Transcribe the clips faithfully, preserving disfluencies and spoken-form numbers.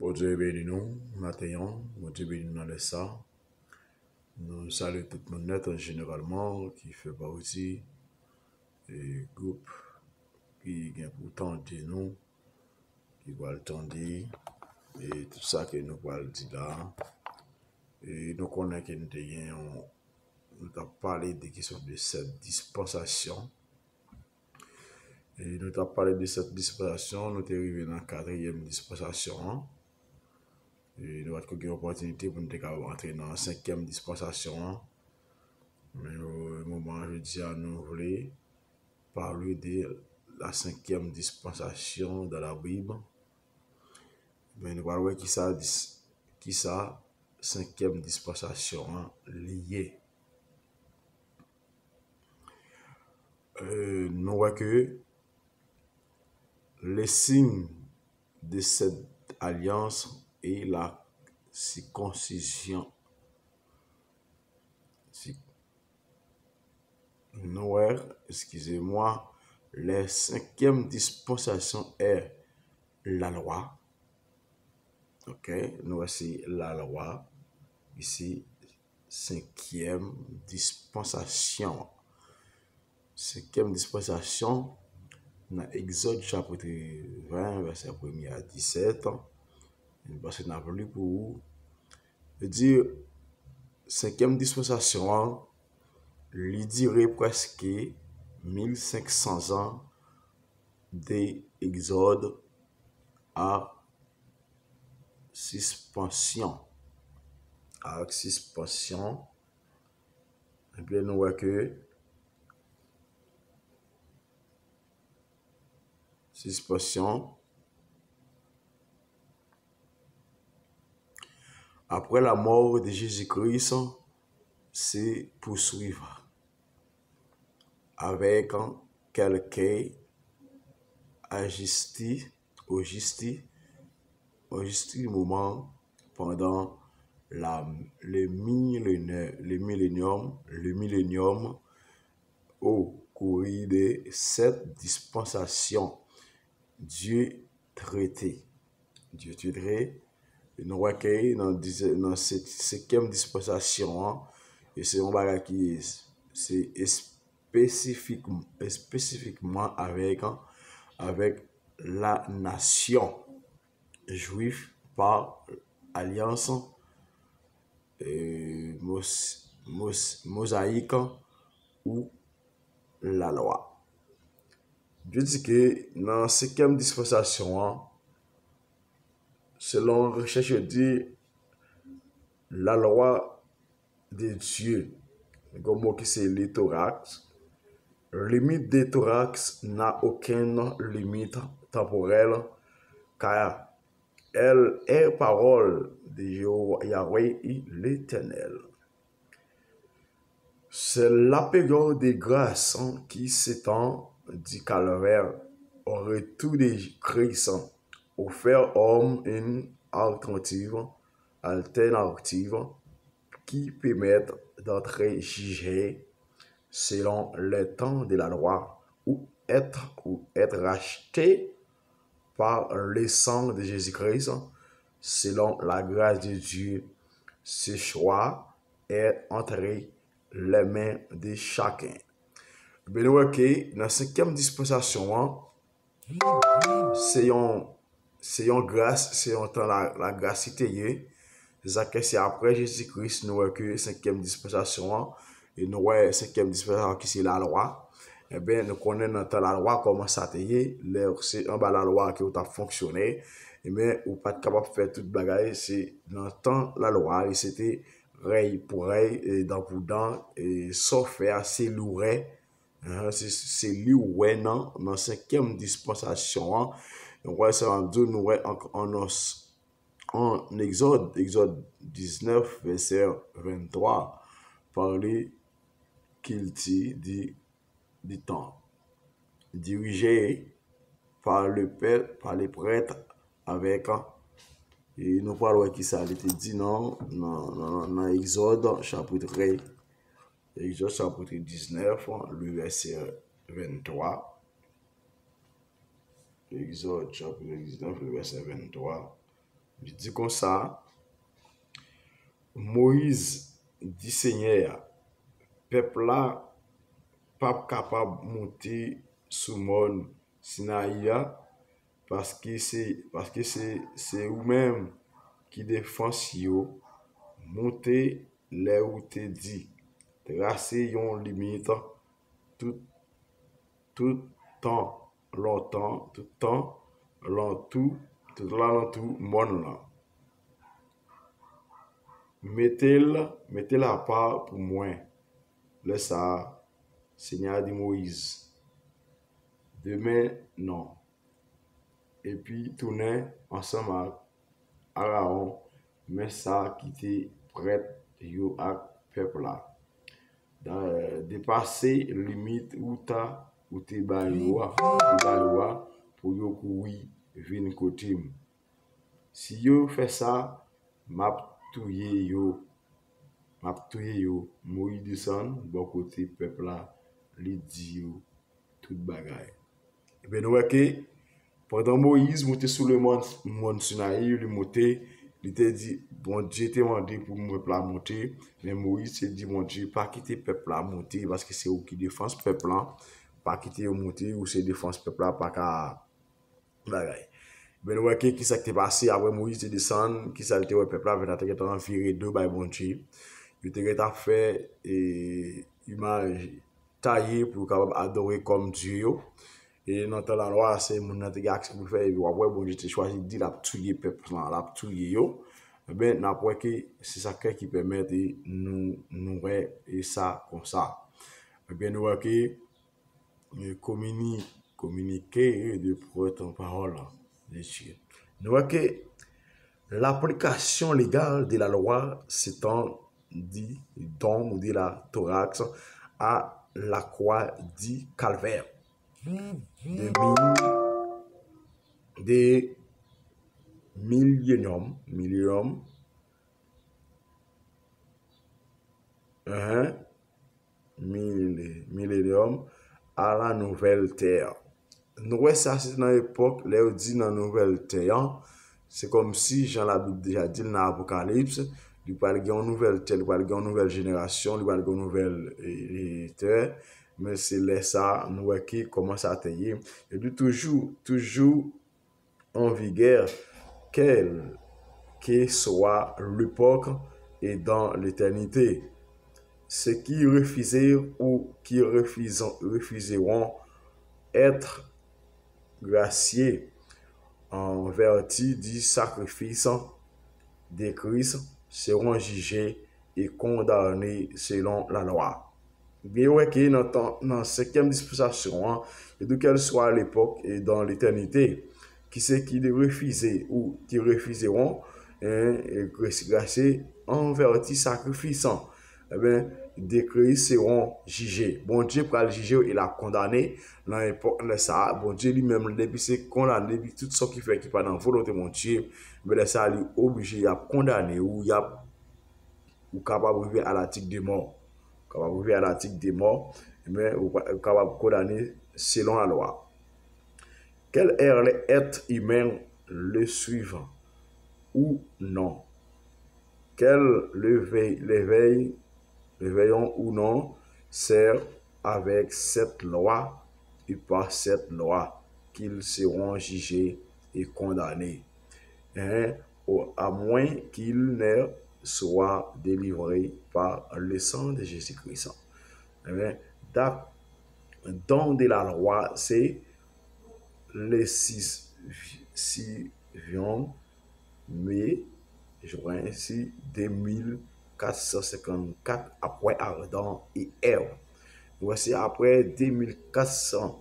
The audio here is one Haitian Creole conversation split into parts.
Bondye beni nou maten an, Bondye beni nou nan lè sa. Nou salye tout moun nèt an jeneralman ki fè pati e gwoup ki gen pou tande nou, ki pral tande e tout sa ke nou pral di la. E nou konnen ke nou te gen yon, nou t ap pale de kesyon de sèt dispansasyon. E nou t ap pale de sèt dispansasyon, nou te rive nan katriyèm dispansasyon an. E nou pa t ko gen opòtinite pou nou te kapab antre nan senkyèm dispansasyon an. Men, euh, moman jodi a, nou vle pale de la cinquième dispensation dans la Bible. Men nou pral wè kisa dis-, kisa senkyèm dispansasyon an li ye. Euh, nou wè ke le signe de cette alliance est la circoncision. Si, nou wè, excusez-moi, la cinquième dispensation est la loi. Ok, nou wè se la lwa, isi senkyèm dispansasyon. Senkyèm dispansasyon nan Egzòd chapit ven, vèsè premye a disèt. Paske n ap li pou ou. Li di, senkyèm dispansasyon an, li dire prèske mil senk san zan de Egzòd a sispansyon. Avèk sispansyon, ebyen, nou wè ke sispansyon, après la mort de Jésus-Christ, se pouswiv avèk kèlke ajisti, ojisti, ojisti moman pandan la, le milene-, le millennium, le millennium, au cours de cette dispensation, Dieu traité. Dieu traité. Nou wè ke nan diz-, nan se-, senkyèm dispansasyon an, e se yon bagay ki se espesifik, espesifikman avèk, avèk la nasyon jwif pa alyans, e, mos-, mos-, mozayik ou lalwa. Yo di ke nan senkyèm dispansasyon an, selon rechèch yo di, lalwa de Dieu, gen yon mo ki se le thorax. Limite de thorax n'a aucune limite temporelle, car elle est parole de Yahweh l'Éternel. C'est la période de grâce qui s'étend du calvaire au retour de Christ, offert comme une alternative, alternative qui permet d'être jugé selon les temps de la loi ou être, ou être racheté par le sang de Jésus-Christ, selon la grâce de Dieu. Ce choix est entre les mains de chacun. Ebyen, nou wè ke nan senkyèm dispansasyon an, se yon, se yon gras, se yon tan la, lagras ki te ye. Se sa k fè se apre Jezi Kris, nou wè ke senkyèm dispansasyon an, e nou wè senkyèm dispansasyon an ki se lalwa. Ebyen, nou konnen nan tan lalwa, kòman sa te ye, lè se anba lalwa ke w t ap fonksyone, ebyen, ou pa t kapab fè tout bagay, se nan tan lalwa, e se te rèy pou rèy, e dan pou dan, e sa w fè a, se li w wè, se, se li w wè nan, nan senkyèm dispansasyon an. Nou wè sa w ap di, nou wè an, an, an Egzòd, Egzòd diznèf, vèsè venntwa, pale kilti di, di tan. Dirijé pa le pè-, pa le prèt avèk, e nou pral wè kisa li te di nan, nan, nan, nan Egzòd, chapit, Egzòd, chapit diznèf, le vèsè venntwa. Egzòd, chapit diznèf, le vèsè venntwa. Li di konsa, Moyiz di Senyè a, pèp la p ap kapab monte sou mòn Sinayi a, paske se, paske se, se ou menm ki defans yo. Monte lè ou te di, trase yon limit tout, tout tan lontan, tout tan lantou, tout alantou mòn lan. Mete l, mete l apa pou mwen. Lè sa a, Senyè a di Moyiz, demen non, epi tounen ansanm ak Arawon, men sa ki te prèt yo ak pèp la. Da- depase limit ou ta, ou te ba yo a, ou te ba yo a, pou yo kouri vin kote m. Si yo fè sa, m ap touye yo. M ap touye yo. Moyiz desann bò kote pèp la, li di yo tout bagay. Ebyen, nou wè ke pandan Moyiz monte sou le mòn, mòn Sinayi, li monte, li te di, Bondye te mande pou pèp la monte, men Moyiz te di Bondye, pa kite pèp la monte, paske se ou ki defans pèp la, pa kite yo monte, ou se defans pèp la, pa ka bagay. Ebyen, nou wè ke kisa ki te pase apre Moyiz te desann, kisa li te wè pèp la, pèp la te gentan vire do bay Bondye. Yo te gentan fè e, imaj taye pou yo kapab adore kòm dye yo. E nan tan lalwa, se moun nan te gen aksyon pou l fè, epi w ap wè Bondye te chwazi di l ap touye pèp lan, l ap touye yo. Ebyen, n ap wè ke se sa k fè ki pèmèt e nou, nou wè e sa konsa. Ebyen, nou wè ke e, komini- communiquer de porte-en-parole de Dieu. Nou wè ke l'application légale de la loi s'étendit donc de la thorax à la croix du calvaire. De mil, de millénium, millénium, hein, mil- millennium à la nouvelle terre. Nou wè sa se nan epòk lè yo di nan nouvèl tè an, se kòmsi jan Labib deja di l nan Apokalips, li pral gen yon nouvèl tè, li pral gen yon nouvèl jenerasyon, li pral gen yon nouvèl e, e, tè. Men se lè sa nou wè ki kòman sa te ye. Yo di toujou, toujou en vigueur, quelle que soit l'époque et dans l'éternité. Ceux qui refusèrent ou qui refusent- refuseront être graciés en vertu du sacrifice de Christ seront jugés et condamnés selon la loi. Ebyen, yo wè ke nan tan, nan senkyèm dispansasyon an, e de kèl swa lepòk e dan letènite, ki se ki refize ou ki refizewon, en, e gras- grasye an vèti sakrifis an, ebyen, de Kris seront jije. Bondye pral jije yo e l ap kondane nan epòk lè sa a. Bondye li menm, depi se kondane, depi tout sa ki fè ki pa nan volonte Bondye, ebyen, lè sa a, li oblije, y ap kondane ou, y ap ou kapab rive a latik de mò. Ou kapab rive a latik de mò, men ou pa- ou kapab kondane selon lalwa. Quel est l'être humain le suivant ou non? Quel le veille, le veille, le veillon ou non, c'est avec cette loi et par cette loi qu'ils seront jugés et condamnés. Hein? Au- à moins qu'ils ne soient délivrés par le sang de Jésus-Christ. Amen. Dat don de la loi, se le six, six me, jwen, si de mil kat san senkannkat apre Adan e Èv. Nou wè se apre de mil kat san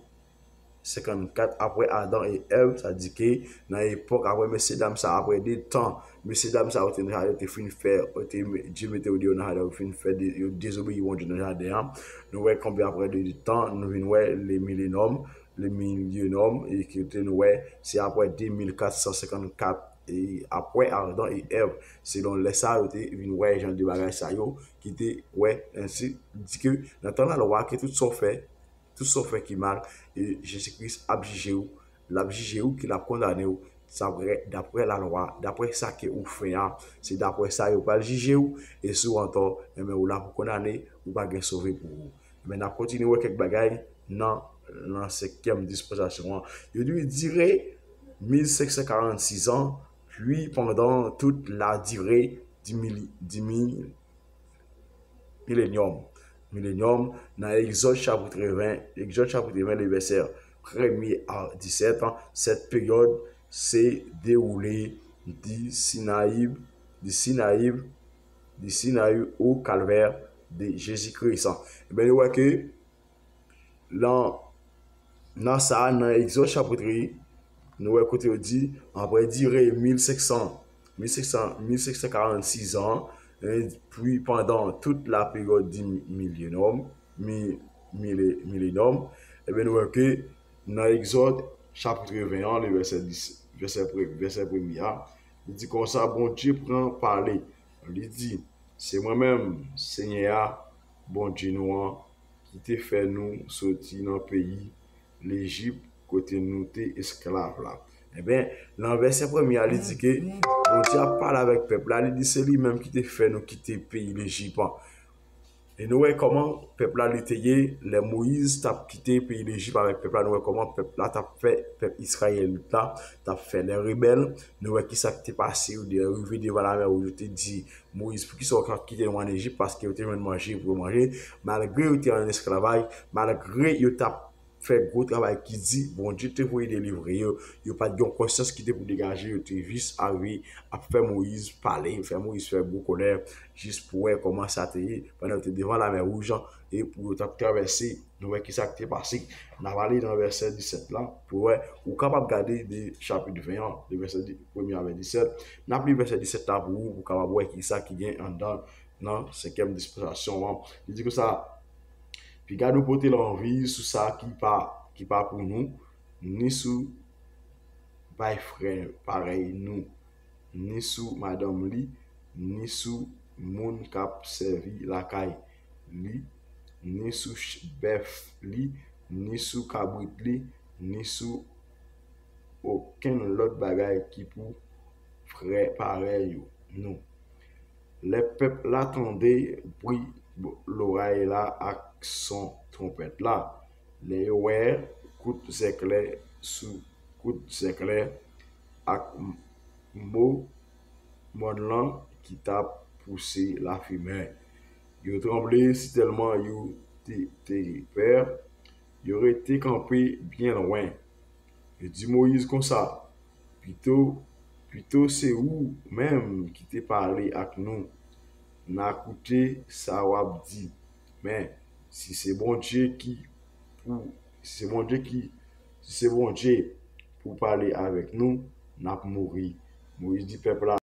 senkannkat apre Adan e Èv, sa di ke nan epòk apre mesye dam sa, apre de tan, mesye dam sa yo te nan jaden, yo te fin fè, yo te, Dye mete yo deyò nan jaden, yo fin fè, de- yo dezobeyi Bondye nan jaden an. Nou wè konbyen apre de, de tan, nou vin wè le milenòm, le milenòm, e ki te nou wè, se apre de mil kat san senkannkat, e apre Adan e Èv, selon lè sa yo te vin wè jan de bagay sa yo, ki te wè, ensi, di ke nan tan lalwa, ke tout sa w fè, tout sa w fè ki mal, e Jezi Kris ap jije w, l ap jije w, ke l ap kondane w, Sa vrè, daprè lalwa, daprè sa ke ou fè a, se daprè sa yo pral jije w, e si w antò, enben, ou la pou kondane, ou pa gen sove pou ou. Enben, n ap kontinye wè kèk bagay nan, nan senkyèm dispansasyon an. Yo di, dire mil senk san karannsis an, puis pendant toute la durée du mil-, du mil-, millennium. Millennium, nan Egzòd chapit ven, Egzòd chapit ven, le vèsè premye a disèt, cette période s'est déroulée du Sinaï, du Sinaï, du Sinaï au calvaire de Jésus-Christ. Ebyen, nou wè ke nan, nan sa, nan Egzòd chapit, nou wè kote yo di, après dire mil senk san, mil senk san, mil senk san karannsis an, hein, puis pendant toute la période du millénium, mi-, milé-, millénium, ebyen, nou wè ke nan Egzòd chapit ven an, le vèsè dis, vèsè pre-, vèsè premye a, li di konsa, Bondye pran pale, li di, se mwen menm, Senyè a, Bondye nou an, ki te fè nou soti nan peyi Lejip kote nou te esklav la. Ebyen, nan vèsè premye a, li di ke Bondye ap pale avèk pèp la, li di se li menm ki te fè nou kite peyi Lejip an. E nou wè kòman pèp la li te ye, lè Moyiz t ap kite peyi Lejip avèk pèp la, nou wè kòman pèp la t ap fè, pèp Izrayèlit la t ap fè lè rebèl. Nou wè kisa ki te pase, yo de-, rive devan lamè wouj, yo te di Moyiz, poukisa w ka kite nou ann Ejip? Paske yo te jwenn manje pou yo manje. Malgre yo te ann esklavaj, malgre yo t ap fè gwo travay ki di, Bondye te voye delivre yo, yo pa t gen yon konsyans ki te pou degaje, yo te jis arive ap fè Moyiz pale, fè Moyiz fè gwo kòlè, jis pou wè kòman sa te ye, pandan yo te devan lamè wouj an, e pou yo t ap travèse, nou wè kisa ki te pase. N ap ale nan vèsè disèt la, pou wè, ou kapab gade de chapit ven an, de vèsè di, premye avèk disèt. N ap li vèsè disèt la pou ou, pou w kapab wè kisa ki gen anndan nan senkyèm dispansasyon an. Li di konsa, Piga nou pote lanvi sou sa ki pa, ki pa pou nou, ni sou bay frè parèy nou, ni sou madanm li, ni sou moun k ap sèvi lakay li, ni sou ch-, bèf li, ni sou kabrit li, ni sou okenn lòt bagay ki pou frè parèy nou. Lè pèp la tande bri loray la ak son twonpèt la, lè yo wè kout zèklè sou kout zèklè ak m-, mo mòn lan ki t ap pouse lafimen. Yo tranble sitèlman yo te, te pè, yo rete kanpe byen lwen. Yo di Moyiz konsa, pito, pito se ou menm ki te pale ak nou, n a koute sa w ap di. Men, si se Bondye ki pou, si se Bondye ki, si se Bondye pou pale avèk nou, n ap mouri. Moyiz di pèp la,